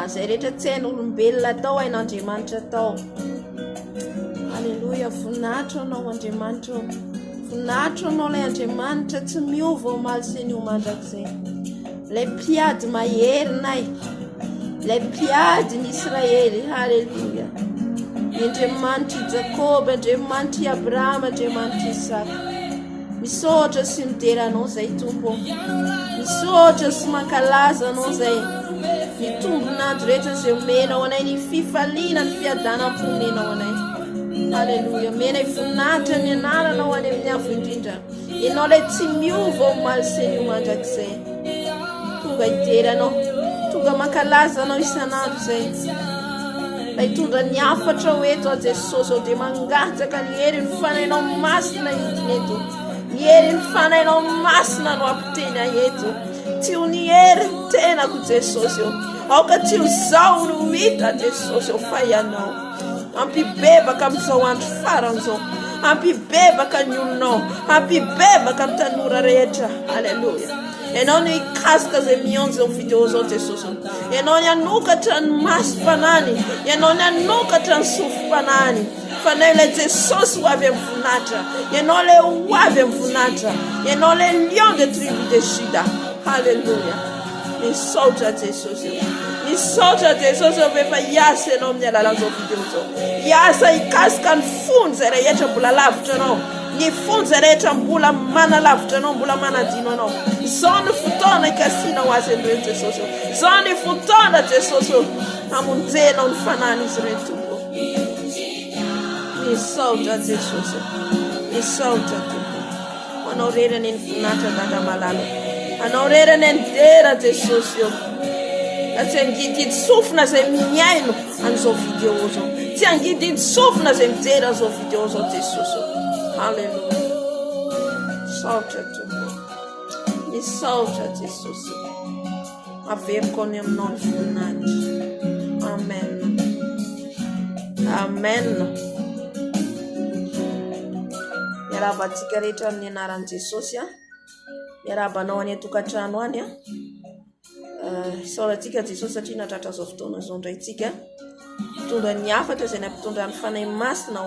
Izay rehetra tsy hain'olombelona atao, hain'Andriamanitra atao. Aleloia, voninahitra anao Andriamanitra ô. Voninahitra anao ilay Andriamanitra tsy miova omaly sy anio mandrakizay. Ilay mpiady maherinay, ilay mpiady ny Israely. Haleloia. Ny Andriamanitr'i Jakoba, Andriamanitr'i Abrahama, Andriamanitr'i Isaka. Misaotra sy midera anao izay Tompo. Misaotra sy mankalaza anao izay. Ny tombon'andro rehetra izay omenao anay, ny fifaliana, ny fiadanam-po omenao anay. Haleloia. Omenay voninahitra ny anaranao any amin'ny avo indrindra. Ianao ilay tsy miova omaly sy anio mandrakizay. Tonga hidera anao, tonga mankalaza anao isan'andro izay. Mba hitondra ny hafatra ho eto aho Jesosy ao dia mangataka ny herin'ny fanahinao masina hidina eto. Ny herin'ny fanahinao masina no hampiteny ahy eto. Tsy ho ny herin'ny tenako Jesosy ô. Aoka tsy ho izaho no ho hita Jesosy ô fa ianao. Hampibebaka amin'izao andro farany izao. Hampibebaka ny olonao. Hampibebaka ny tanora rehetra. Aleloia. Ianao no hikasika izay mihaino izao video izao Jesosy. Ianao ny hanokatra ny masom-panahiny. Ianao ny hanokatra ny sofim-panahiny. Fa ilay Jesosy ho avy amin'ny voninahitra. Ianao ilay ho avy amin'ny voninahitra. Ianao ilay lion de tribu de Juda. Haleloia. Misaotra Jesosy ô. Misaotra Jesosy ô fa efa hiasa ianao amin'ny alalan'izao video izao. Hiasa hikasika ny fony izay rehetra mbola lavitra anao. Ny fony izay rehetra mbola manalavitra anao, mbola manadino anao. Izao ny fotoana hikasiana ho azy ireny Jesosy ô. Izao ny fotoana Jesosy ô hamonjenao ny fanahin'izy ireny Tompo. Misaotra Jesosy ô. Misaotra Tompo. Ho anao rery anie ny voninahitra Dada malala. Anao rery anie ny dera Jesosy ô. Ka tsy hangidihidy sofina izay mihaino an'izao vidéo izao. Tsy hangidihidy sofina izay mijery an'izao vidéo izao Jesosy ô. Alléluia. Misaotra Tompo. Misaotra Jesosy. Averiko any aminao ny voninahitra. Amen. Amen. Miarahaba antsika rehetra amin'ny anaran'i Jesosy a. Miarahaba anao any an-tokantrano any a. Eh, isaorantsika Jesosy satria natratra izao fotoana izao indray tsika. Mitondra ny hafatra izay nampitondra ny Fanahy Masina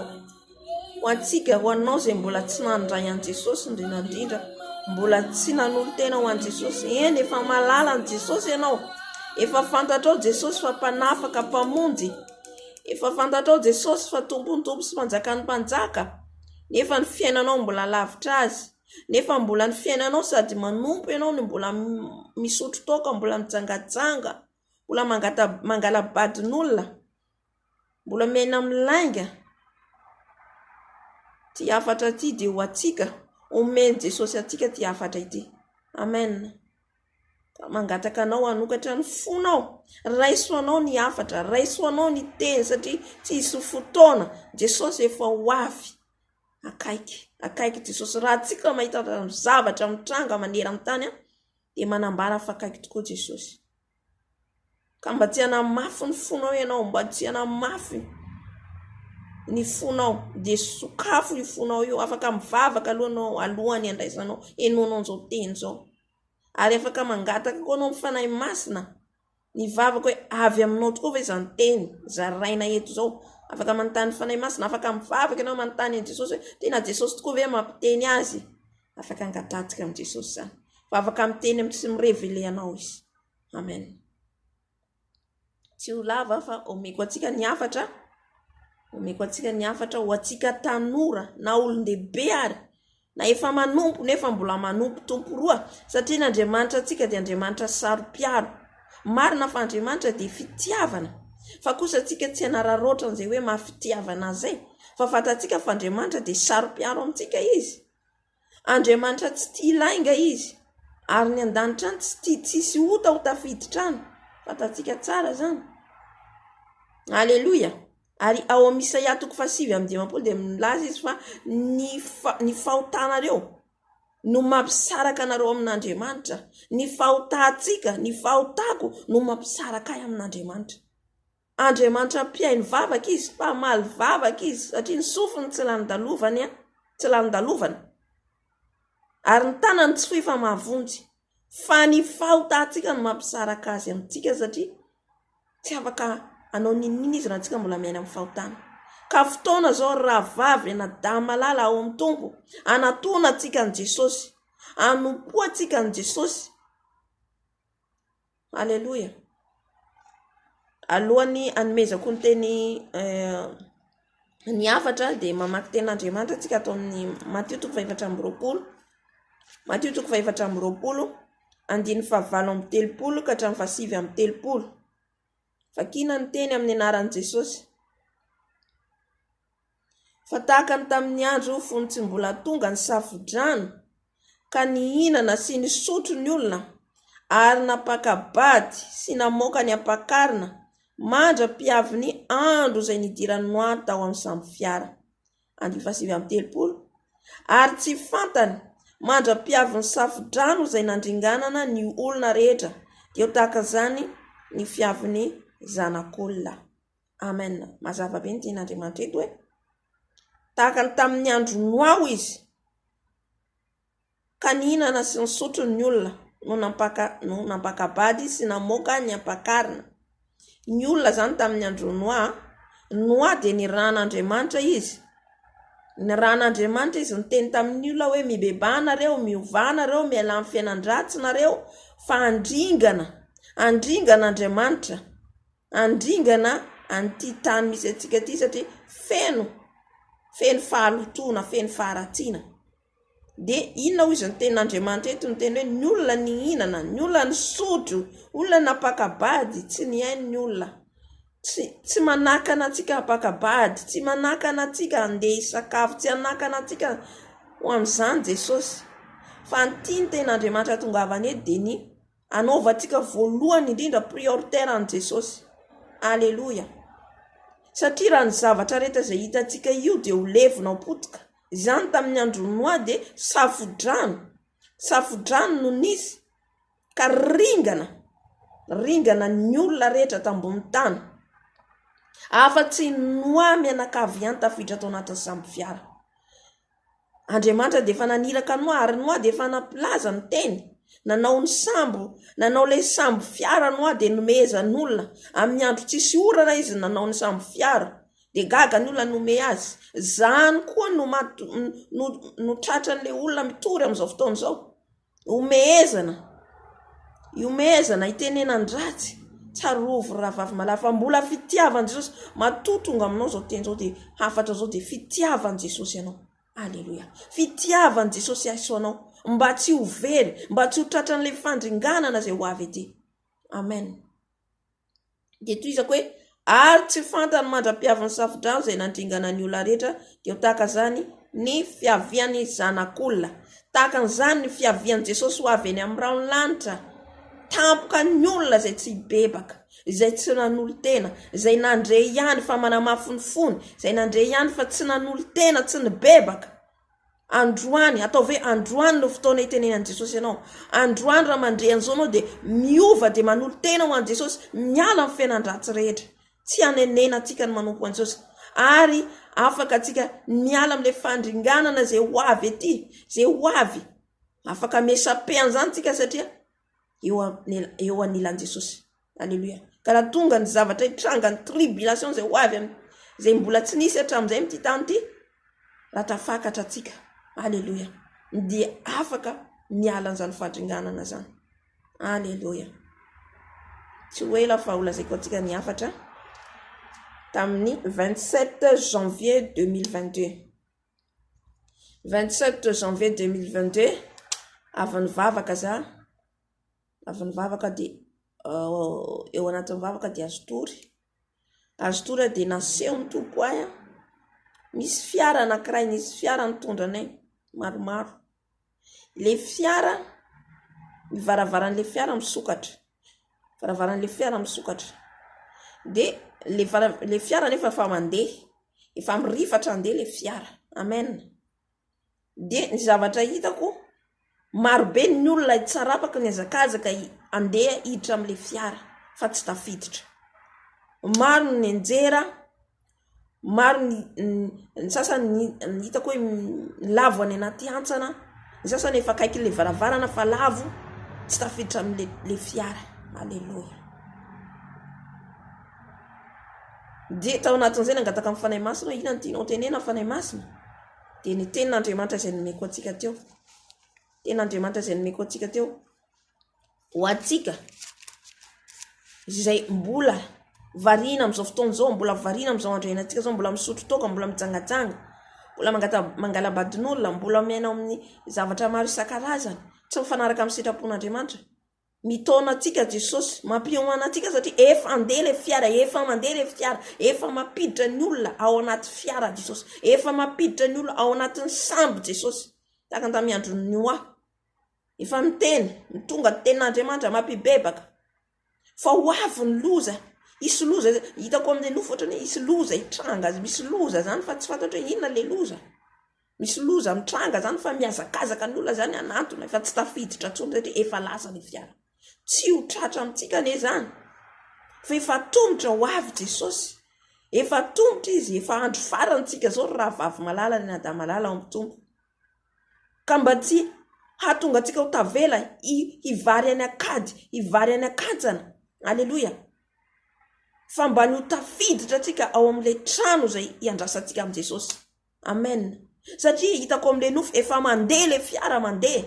Ho antsika, ho anao izay mbola tsy nandray an'i Jesosy indrindra indrindra, mbola tsy nanolo-tena ho an'i Jesosy, eny efa mahalala an'i Jesosy ianao, efa fantatrao Jesosy fa mpanafaka, mpamonjy, efa fantatrao Jesosy fa tompon'ny tompo sy mpanjakan'ny mpanjaka, nefa ny fiainanao mbola lavitra azy, nefa mbola ny fiainanao sady manompo ianao no mbola misotro toaka, mbola mijangajanga, mbola mangata- mangala-badin'olona. Mbola miaina amin'ny lainga. Ity hafatra ity dia ho antsika. Omen'i Jesosy antsika ity hafatra ity. Amen. Ka mangataka anao hanokatra ny fonao. Raiso anao ny hafatra, raiso anao ny teny satria tsy hisy fotoana. Jesosy efa ho avy. Akaiky, akaiky Jesosy. Raha antsika mahita zavatra mitranga maneran-tany dia manambara fa akaiky tokoa Jesosy. Ka mba tsy hanamafy ny fonao ianao, mba tsy hanamafy ny fonao, dia sokafo io fonao io. Afaka mivavaka aloha ianao alohan'ny handraisanao, henoinao an'izao teny izao. Ary afaka mangataka koa anao amin'ny Fanahy Masina, mivavaka hoe avy aminao tokoa ve izany teny zaraina eto izao. Afaka manontany ny Fanahy Masina, afaka mivavaka ianao manontany an'i Jesosy hoe tena Jesosy tokoa ve mampiteny azy. Afaka angatahantsika amin'i Jesosy izany. Fa afaka miteny amin'ny tsy mi-reveler anao izy. Amen. Tsy ho lava fa omeko antsika ny hafatra. Omeko antsika ny hafatra ho antsika tanora na olon-dehibe ary na efa manompo nefa mbola manompo tompo roa satria ny Andriamanitra antsika dia Andriamanitra saro-piaro. Marina fa Andriamanitra dia fitiavana fa kosa antsika tsy hanararaotra an'izay hoe maha fitiavana azy izay fa fantatsika fa Andriamanitra dia saro-piaro amintsika izy. Andriamanitra tsy tia lainga izy, ary ny an-danitra any tsy tia tsisy ota ho tafiditra any. Fantatsika tsara izany. Aleloia. Ary ao amin'ny Isaia toko fahasivy amby dimampolo dia milaza izy fa ny fa, ny fahotanareo no mampisaraka anareo amin'Andriamanitra. Ny fahotantsika, ny fahotako no mampisaraka ahy amin'Andriamanitra. Andriamanitra mpihaino vavaka izy, mpamaly vavaka izy, satria ny sofiny tsy lany tsy lalindalovana, ary ny tanany tsy fohy fa mahavonjy. Fa ny fahotantsika no mampisaraka azy amintsika satria. Tsy afaka hanao n'inon'inona izy raha antsika mbola miaina amin'ny fahotana. Ka fotoana izao ry rahavavy, anadahy malala ao amin'ny Tompo, hanatona antsika an'i Jesosy, hanompoantsika an'i Jesosy. Aleloia. Alohan'ny hanomezako ny teny eh, ny hafatra dia mamaky tenin'Andriamanitra antsika ato amin'ny Matio toko fahefatra amby roapolo. Matio toko fahefatra amby roapolo, andininy fahavalo amby telopolo ka hatramin'ny fahasivy amby telopolo. Vakina ny teny amin'ny anaran'i Jesosy. Fa tahaka ny tamin'ny andro fony tsy mbola tonga ny safodrano, ka nihinana sy nisotro ny olona, ary nampaka-bady sy namoaka ny ampakarina, mandra-piavin'ny andro izay nidiran'i Noa tao amin'ny sambofiara. Andininy fahasivy amby telopolo. Ary tsy fantany, mandra-piavin'ny safodrano izay nandringanana ny olona rehetra, dia ho tahaka izany ny fiavin'ny Zanak'olona. Amen. Mazava be ny tian'Andriamanitra eto hoe tahaka ny tamin'ny andro Noa hoy izy ka nihinana sy nisotro ny olona no nampaka no nampaka-bady sy namoaka ny ampakarina. Ny olona izany tamin'ny andro Noa, Noa dia nirahan'Andriamanitra izy. Nirahan'Andriamanitra izy niteny tamin'ny olona hoe mibebaha nareo, miovà nareo, mialà amin'ny fiainan-dratsy nareo fa handringana, handringana Andriamanitra. Handringana an'ity tany misy antsika ity satria feno, feno fahalotoana, feno faharatsiana. Dia inona hoy izy ny tenin'Andriamanitra eto? Ny teny hoe ny olona nihinana, ny olona nisotro, olona nampaka-bady, tsy nihaino ny olona. Tsy, tsy manakana antsika hampaka-bady, tsy manakana antsika handeha hisakafo, tsy hanakana antsika ho amin'izany Jesosy. Fa ny tian'ny tenin'Andriamanitra hatongavana eto dia ny Anaovantsika voalohany indrindra prioritaire an'i Jesosy. Aleloia. Satria raha ny zavatra rehetra izay hitantsika io dia ho levona ho potika. Izany tamin'ny andron'i Noa dia safodrano. Safodrano no nisy ka ringana, ringana ny olona rehetra tambony tany. Afa-tsy Noa mianakavy ihany tafiditra tao anatin'ny sambofiara. Andriamanitra dia efa naniraka Noa ary Noa dia efa nampilaza ny teny, nanao ny sambo, nanao ilay sambo fiara Noa dia nomehezan'olona, amin'ny andro tsisy orana izy nanao ny sambo fiara, dia gaga ny olona nome azy, zany koa no maha no no tratran'ilay olona mitory amin'izao fotoana izao, Ihomehezana, ihomehezana, itenenan-dratsy. Tsarovy ry rahavavy malala fa mbola fitiavan'i Jesosy. Matoa tonga aminao izao teny izao dia hafatra izao dia fitiavan'i Jesosy anao. Aleloia. Fitiavan'i Jesosy ahy sy anao mba tsy ho very, mba tsy ho tratran'ilay fandringanana izay ho avy ety. Amen. Dia tohizako hoe, ary tsy fantany mandra-piavin'ny safodrano izay nandringana ny olona rehetra, dia ho tahaka izany ny fiavian'ny Zanak'olona. Tahaka an'izany ny fiavian'i Jesosy ho avy eny amin'ny rahon'ny lanitra. Tampoka ny olona izay tsy hibebaka, izay tsy nanolo-tena, izay nandre ihany fa manamafy ny fony, izay nandre ihany fa tsy nanolo-tena, tsy nibebaka. Androany, ataovy hoe androany no fotoana itenenan'i Jesosy anao. Androany raha mandre an'izao anao dia miova dia manolo-tena ho an'i Jesosy, miala amin'ny fiainan-dratsy rehetra. Tsy hanenena antsika ny manompo an'i Jesosy. Ary afaka antsika miala amin'ilay fandringanana izay ho avy ety, izay ho avy. Afaka mi-échapper an'izany tsika satria eo eo anilan'i Jesosy. Aleloia. Ka raha tonga ny zavatra hitranga ny tribulation izay ho avy am izay mbola tsy nisy hatramin'izay amin'ity tany ity, raha tafakatra antsika, aleloia, dia afaka miala an'izany fandringanana izany. Aleloia. Tsy ho ela fa ho lazaiko antsika ny hafatra tamin'ny 27 janvier 2022. 27 janvier 2022, avy nivavaka za, avy nivavaka dia eo anatin'ny vavaka dia azo tory, azo tory aho dia nasehon'ny Tompo ahy an, misy fiara anankiray, nisy fiara nitondra anay maromaro, ilay fiara, ny varavaran'ilay fiara misokatra, varavaran'ilay fiara misokatra, dia ilay vara- ilay fiara anefa efa mandeha, efa mirifatra handeha ilay fiara, amen. Dia ny zavatra hitako, marobe ny olona tsarapaka nihazakazaka handeha hiditra amin'ilay fiara fa tsy tafiditra. Maro ny nianjera, maro ny ny sasany ny hitako hoe lavo any anaty hantsana, ny sasany efa akaikin'ilay varavarana fa lavo tsy tafiditra amin'ilay fiara. Aleloia. Dia tao anatin'izay nangataka amin'ny Fanahy Masina hoe inona no tianao tenena Fanahy Masina? Dia ny tenin'Andriamanitra izay nomeko antsika teo. Tenin'Andriamanitra izay nomeko antsika teo. Ho antsika izay mbola variana amin'izao fotoana izao, mbola variana amin'izao andro iainantsika izao, mbola misotro toaka, mbola mijangajanga, mbola mangala-badin'olona, mbola miaina amin'ny zavatra maro isan-karazany, tsy mifanaraka amin'ny sitrapon'Andriamanitra. Mitaona antsika Jesosy, mampiomana antsika satria efa andeha ilay fiara, efa mandeha ilay fiara, efa mampiditra ny olona ao anaty fiara Jesosy, efa mampiditra ny olona ao anatin'ny sambo Jesosy, tahaka ny tamin'ny andron'i Noa. Efa miteny, ny tonga ny tenin'Andriamanitra mampibebaka fa ho avy ny loza, hisy loza, hitako amin'ny nofy ohatran'ny hoe hisy loza hitranga, misy loza zany fa tsy fantatro hoe inona ilay loza. Misy loza mitranga zany fa mihazakazaka ny olona zany hanantona, efa tsy tafiditra intsony satria efa lasa ny fiara. Tsy ho tratra amintsika anie zany fa efa atomotra ho avy Jesosy. Efa atomotra izy, efa andro farany tsika zao ry rahavavy malala, ry anadahy malala ao amin'ny Tompo. Ka mba tsy hahatonga antsika ho tavela hivary any an-kady, hivary any an-kantsana. Aleloia. Fa mba ny ho tafiditra antsika ao amin'ilay trano izay hiandrasantsika amin'i Jesosy. Amen. Satria hitako amin'ilay nofy efa mandeha ilay fiara mandeha.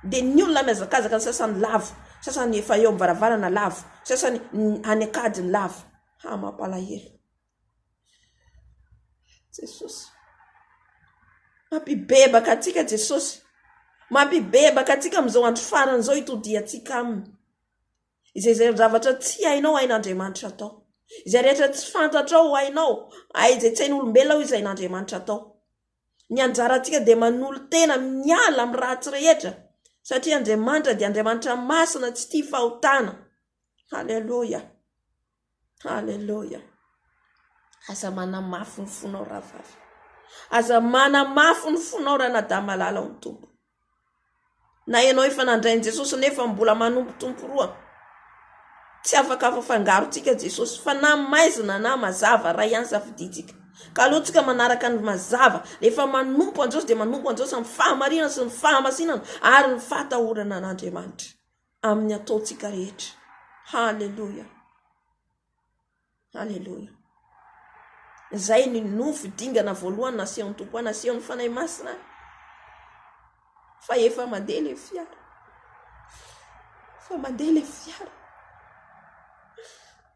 Dia ny olona mihazakazaka ny sasany lavo, sasany efa eo amin'ny varavarana lavo, sasany any an-kady ny lavo. Ha mampalahelo. Jesosy. Mampibebaka antsika Jesosy. Mampibebaka antsika amin'izao andro farany izao hitodiantsika aminy. Izay izay zavatra tsy hainao hain'Andriamanitra atao. Izay rehetra tsy fantatrao hainao, hay izay tsy hain'olombelona hoy izay hain'Andriamanitra atao. Ny anjarantsika dia manolo-tena miala amin'ny ratsy rehetra satria Andriamanitra dia Andriamanitra masina tsy tia fahotana. Haleloia. Haleloia. Aza manamafy ny fonao rahavavy. Aza manamafy ny fonao ranadahy malala ao amin'ny Tompo. Na ianao efa nandray an'i Jesosy nefa mbola manompo tompo roa. Tsy afaka afafangarontsika Jesosy fa na maizina na mazava ray ihany safidintsika. Ka aleo tsika manaraka ny mazava. Rehefa manompo an'i Jesosy dia manompo an'i Jesosy amin'ny fahamarinana sy ny fahamasinana ary ny fahatahorana an'Andriamanitra amin'ny ataontsika rehetra. Haleloia. Aleloia. Izay ny nofy dingana voalohany nasehon'ny Tompo ahy, nasehon'ny Fanahy Masina ahy. Fa efa mandeha ilay fiara. Fa mandeha ilay fiara.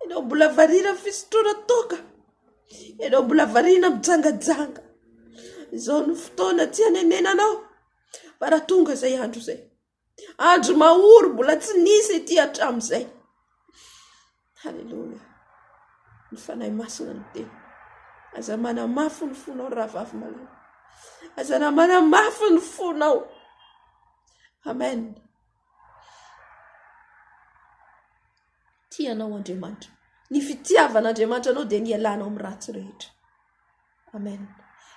Ianao mbola variana fisotroana toaka. Ianao mbola variana mijangajanga. Izao no fotoana tsy hanenenanao. Fa raha tonga izay andro izay. Andro mahory mbola tsy nisy ety hatramin'izay. Haleloia. Ny Fanahy Masina no teny. Aza manamafy ny fonao ry rahavavy malala. Aza manamafy ny fonao. Amen. Tia anao Andriamanitra. Ny fitiavan'Andriamanitra anao dia ny hialanao amin'ny ratsy rehetra. Amen.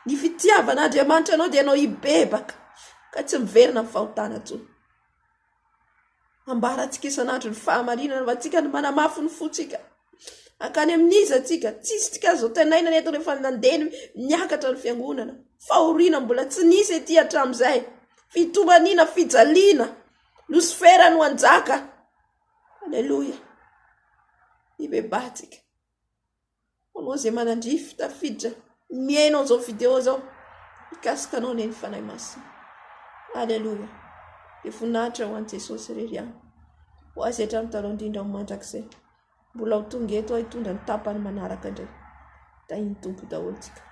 Ny fitiavan'Andriamanitra anao dia anao hibebaka ka tsy miverina amin'ny fahotana intsony. Ambarantsika isan'andro ny fahamarinana fa antsika ny manamafy ny fontsika. Hankany amin'iza antsika? Tsisy tsika azo antenaina ny eto rehefa nandeha ny niakatra ny fiangonana. Fahoriana mbola tsy nisy ety hatramin'izay. Fitomaniana, fijaliana. Losifera no hanjaka. Aleloia. Hibebahantsika. Ho anao izay manandrify tafiditra mihaino an'izao vidéo izao, hikasika anao anie ny Fanahy Masina. Aleloia. Dia voninahitra ho an'i Jesosy irery ihany. Ho azy hatramin'ny taloha indrindra ho mandrakizay. Mbola ho tonga eto aho hitondra ny tapany manaraka indray. Tahin'ny Tompo daholo tsika.